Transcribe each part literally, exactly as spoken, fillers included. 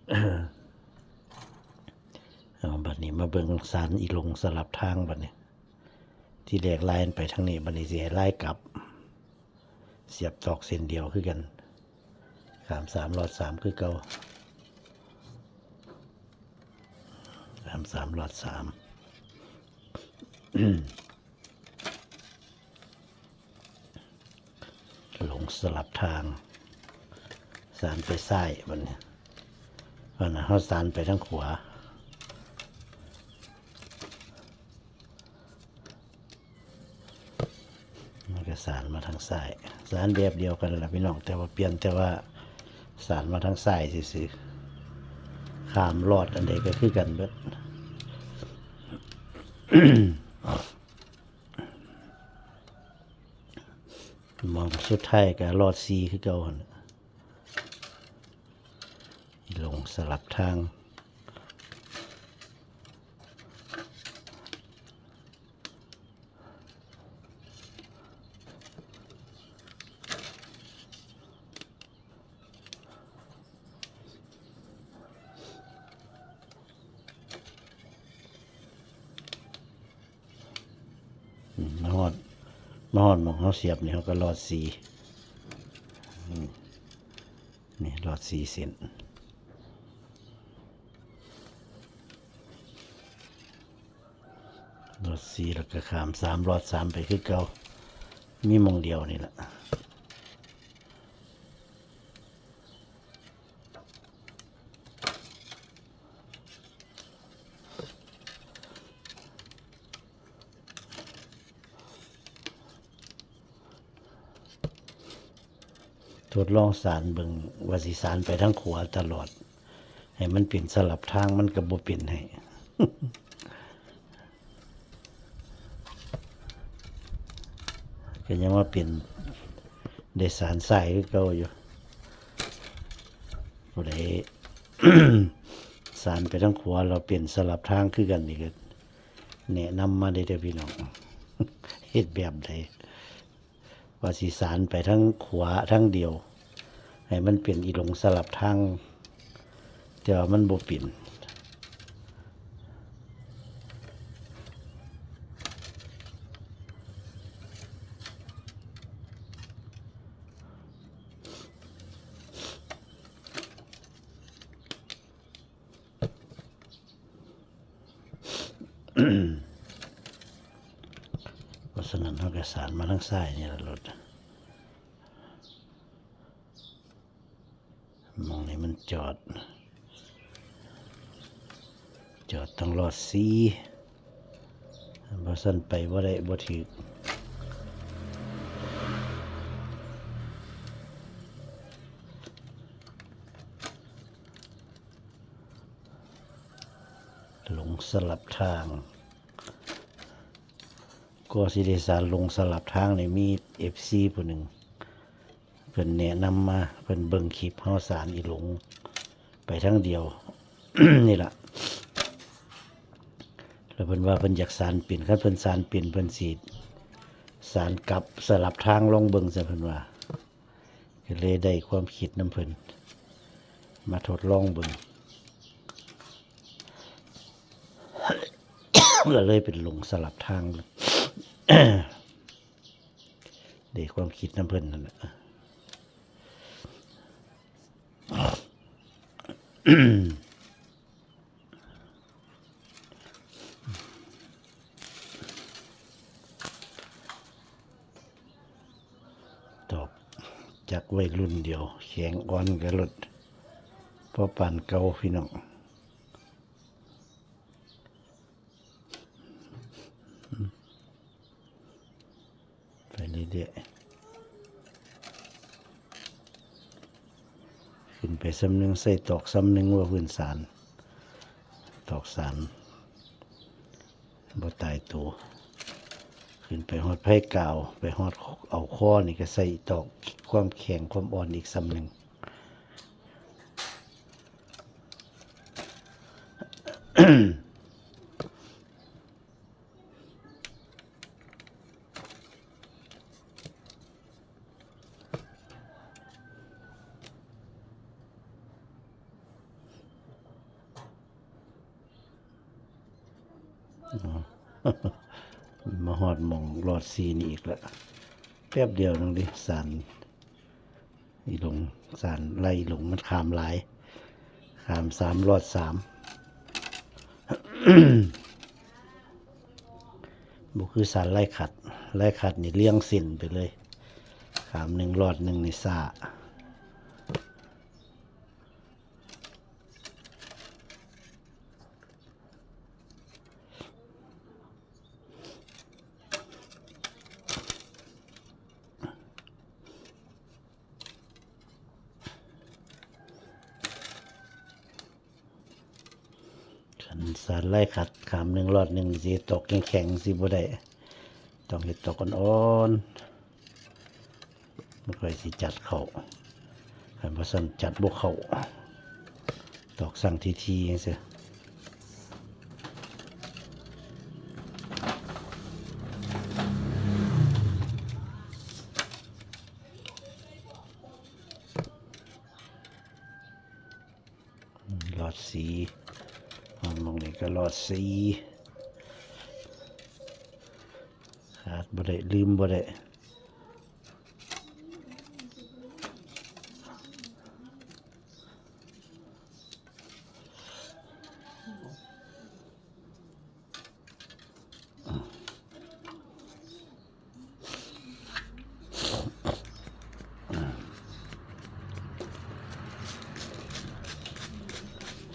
เอา บัดนี้มาเบิ่งสานอีหลงสลับทางบัดนี้ ที่แรกลายมันไปทางนี้ บัดนี้สิให้ลายกลับ เสียบตอกเส้นเดียวคือกัน ข้ามสามลอดสามคือเก่า ข้ามสามลอดสาม หลงสลับทาง สานไปซ้ายบัดนี้ อันนั้นเฮาสานไปทางขวา มันก็สานมาทางซ้าย สานแบบเดียวกันนั่นล่ะพี่น้อง แต่ว่าเปลี่ยนแต่ว่าสานมาทางซ้ายซื่อๆ ข้ามลอดอันใดก็คือกันเบิด หม่องสุดท้ายก็ลอดสี่คือเก่าหั่นน่ะ อีหลงสลับทาง อืม มาฮอด มาฮอดหม่องเฮาเสียบนี่ เฮาก็ลอดสี่ อืม นี่ลอดสี่เส้น ลอดสี่แล้วก็ข้ามสาม ลอดสามไปคือเก่า มีหม่องเดียวนี่ล่ะ ทดลองสานเบิ่งว่าสิสานไปทางขวาตลอด ให้มันเป็นสลับทางมันก็บ่เป็นให้ ก็ยังว่าเป็น ได้สานซ้ายคือเก่าอยู่ ผู้ใด สานไปทางขวาแล้วเป็นสลับทางคือกันนี่ก็ แนะนำมาได้เด้อพี่น้อง เฮ็ดแบบใด ว่าสิสานไปทางขวาทางเดียว ให้มันเป็นอีหลงสลับทาง แต่ว่ามันบ่เป็น เพราะฉะนั้นเฮาก็สานมาทางซ้ายนี่ล่ะโลด หม่องนี้มันจอด จอดต้องลอดสี่ บ่ซั้นไปบ่ได้ บ่ถืก หลงสลับทาง ก็สิได้สานหลงสลับทางนี่ มีเอฟซีผู้หนึ่ง เพิ่นแนะนำมา เพิ่นเบิ่งคลิปเฮาสานอีหลงไปทางเดียว นี่ล่ะ แล้วเพิ่นว่าเพิ่นอยากสานเป็น คันเพิ่นสานเป็น เพิ่นสิสานกลับสลับทางลองเบิ่งซะ เพิ่นว่า ก็เลยได้ความคิดนำเพิ่น มาทดลองเบิ่ง ก็เลยเป็นหลงสลับทาง ได้ความคิดนำเพิ่นนั่นแหละ ตอกจักไว้รุ่นเดียว แข็งอ่อนก็ลด พอปานเก่าพี่น้อง ไปเรื่อยๆ ขึ้นไปซ้ำหนึ่ง ใส่ตอกซ้ำหนึ่ง ว่าพื้นสาน ตอกสาน บ่ตายตัว ขึ้นไปฮอดไพกาว ไปฮอดเอาคอนี่ก็ใส่ตอกความแข็งความอ่อนอีกซ้ำหนึ่ง อ๋อ มาฮอดหม่องลอดสี่นี่อีกแล้ว แป๊บเดียวนึงดิ สานอีหลง สานไล่อีหลงมันข้ามหลาย ข้ามสามลอดสาม บ่คือสานไล่ขัด ไล่ขัดนี่เรียงเส้นไปเลย ข้ามหนึ่งลอดหนึ่งนี่ซ่า คันสานไล่ขัด ข้ามหนึ่งลอดหนึ่งสิตอกแข็งๆสิบ่ได้ ต้องเฮ็ดตอกอ่อนๆ มันค่อยสิจัดเข้า คันบ่ซั้นจัดบ่เข้า ตอกสั่งทีๆจั่งซี้ ลอดสี่ หม่องนี้ก็ลอดสี่ ขาดบ่ได้ ลืมบ่ได้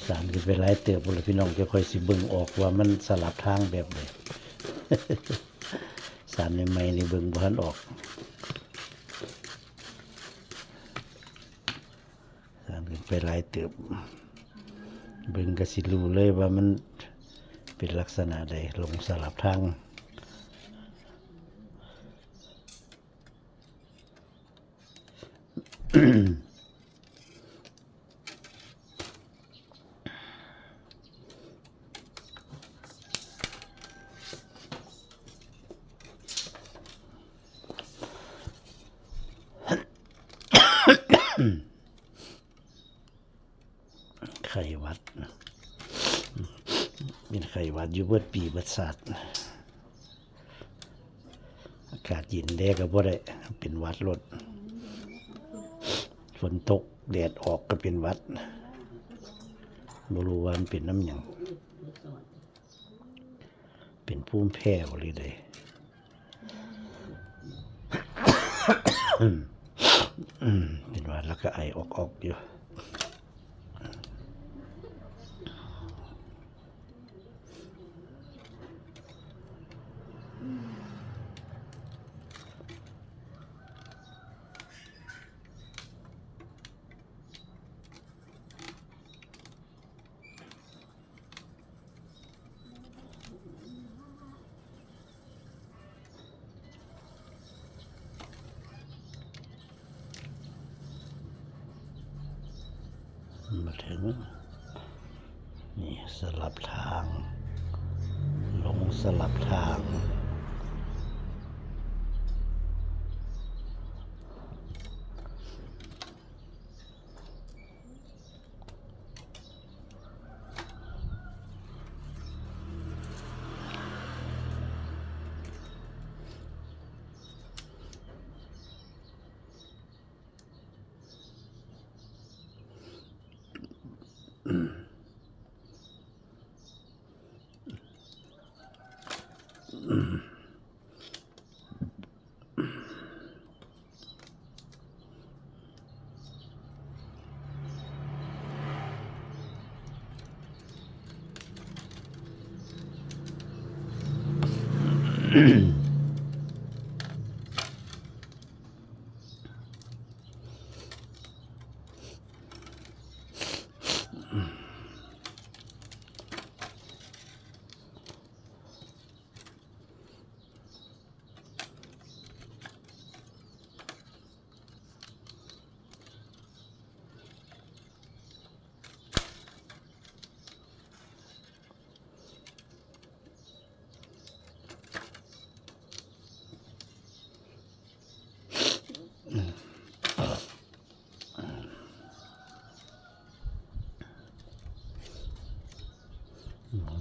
สานขึ้นไปหลายเติบพุ้นล่ะพี่น้อง จะค่อยสิเบิ่งออกว่ามันสลับทางแบบใด สานใหม่ๆนี่เบิ่งบ่ทันออก สานขึ้นไปหลายเติบ เบิ่งก็สิรู้เลยว่ามันเป็นลักษณะใด ลงสลับทาง ไข้หวัด เป็นไข้หวัดอยู่เบิดปีเบิดชาติ อากาศเย็นแด่ก็บ่ได้ เป็นหวัดโลด ฝนตกแดดออกก็เป็นหวัด บ่รู้ว่ามันเป็นนำหยัง เป็นภูมิแพ้บ่หรือใด อืม เป็นหวัดแล้วก็ไอออกๆอยู่ มาถึง นี่สลับทาง ลงสลับทาง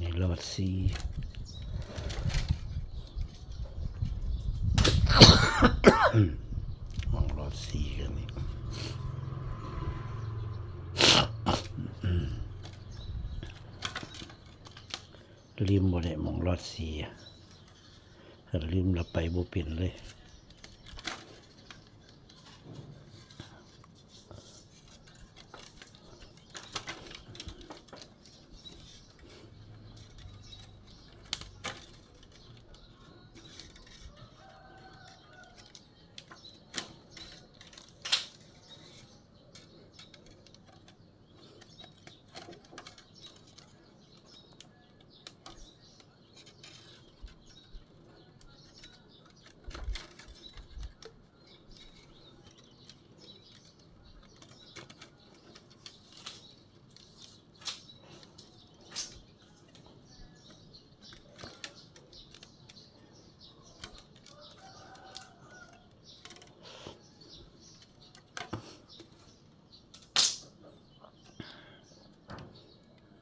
นี่ลอดสี่ หม่องหลอดสีกันนี่ ลืมบ่ได้หม่องหลอดสีอะ คันลืมแล้วไปบ่เป็นเลย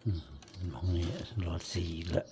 อืม ห้องนี้หลอดสีอีกแล้ว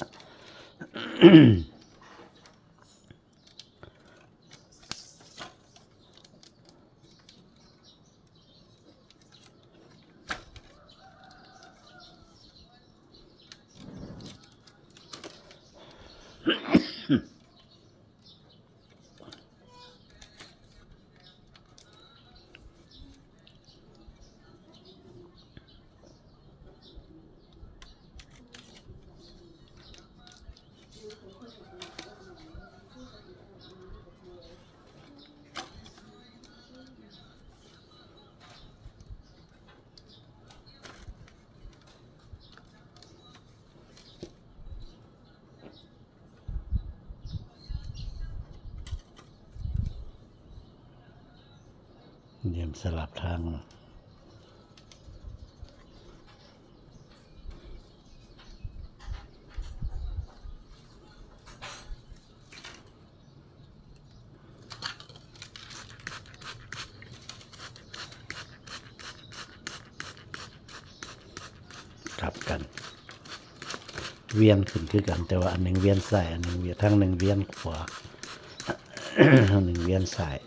เตรียมสลับทาง กลับกัน เวียนขึ้นคือกัน แต่ว่าอันหนึ่งเวียนซ้าย อันหนึ่งเวียน ทางหนึ่งเวียนขวา ทางหนึ่งเวียนซ้าย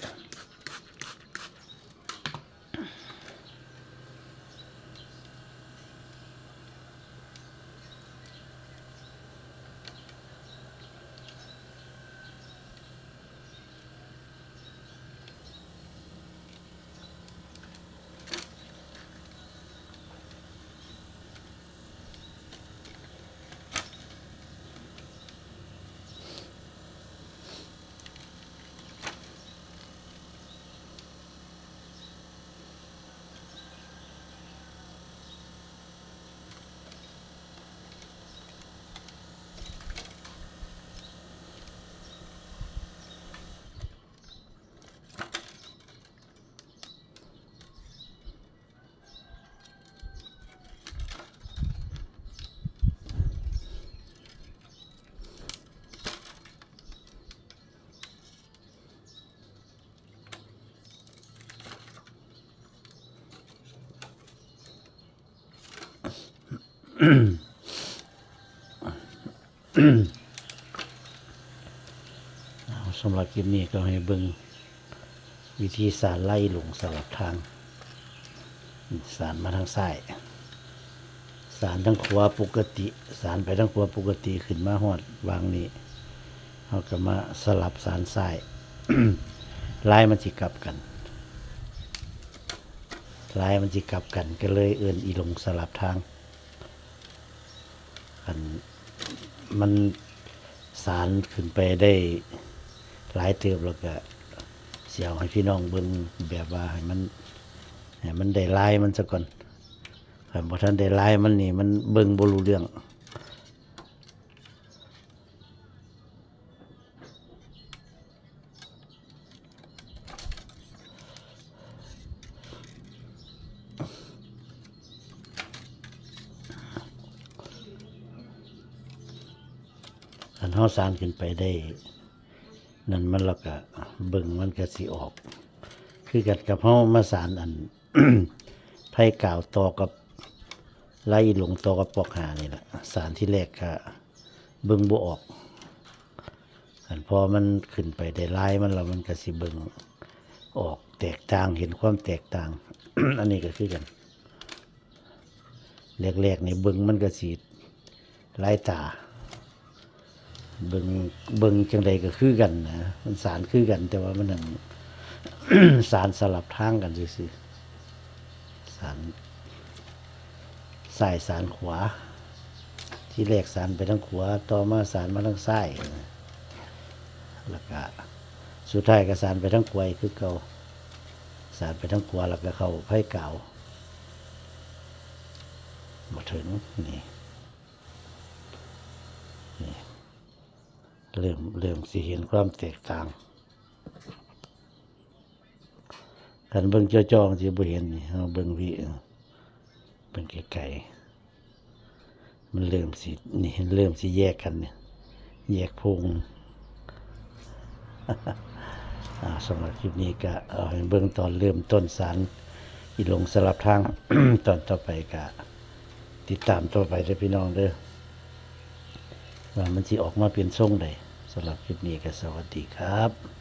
เอา สำหรับคลิปนี้ก็ให้เบิ่งวิธีสานไล่หลงสลับทาง สานมาทางซ้าย สานทางขวาปกติ สานไปทางขวาปกติ ขึ้นมาฮอดวางนี้ เฮาก็มาสลับสานซ้าย ลายมันสิกลับกัน ลายมันสิกลับกัน ก็เลยเอิ้นอีหลงสลับทาง อัน มันสานขึ้นไปได้หลายเติบแล้วก็สิเอาให้พี่น้องเบิ่งแบบว่าให้มัน ให้มันได้ลายมันซะก่อน คันบ่ทันได้ลายมันนี่มันเบิ่งบ่รู้เรื่อง คันเฮาสานขึ้นไปได้ นั่นมันแล้วก็เบิ่งมันก็สิออก คือกันกับเฮามาสานอัน ไพ่กาวต่อกับไล่หลงต่อกับปอกหานี่แหละ สานที่แรกก็เบิ่งบ่ออก คันพอมันขึ้นไปได้ลายมันแล้วมันก็สิเบิ่ง ออกแตกต่าง เห็นความแตกต่าง อันนี้ก็คือกัน แรกๆ นี่เบิ่งมันก็สิหลายตา เบิ่ง เบิ่งจั่งใดก็คือกันนะ มันสานคือกัน แต่ว่ามันนั่น สานสลับทางกันซื่อๆ สานซ้ายสานขวา ทีแรกสานไปทางขวา ต่อมาสานมาทางซ้าย แล้วก็สุดท้ายก็สานไปทางขวาอีกคือเก่า สานไปทางขวาแล้วก็เข้าไพ่กาว มาถึงนี่ นี่ เริ่ม เริ่มสิเห็นความแตกต่าง คันเบิ่งจ่อๆ สิบ่เห็นนี่ เฮาเบิ่งวิ เออ เบิ่งไกลๆ มันเริ่มสิ นี่ เริ่มสิแยกกันนี่ แยกโพรง อ่า สำหรับคลิปนี้ก็เอาให้เบิ่งตอนเริ่มต้นสานอีหลงสลับทาง ตอนต่อไปก็ติดตามต่อไปเด้อพี่น้องเด้อ ว่ามันสิออกมาเป็นทรงใด สำหรับคลิปนี้ก็สวัสดีครับ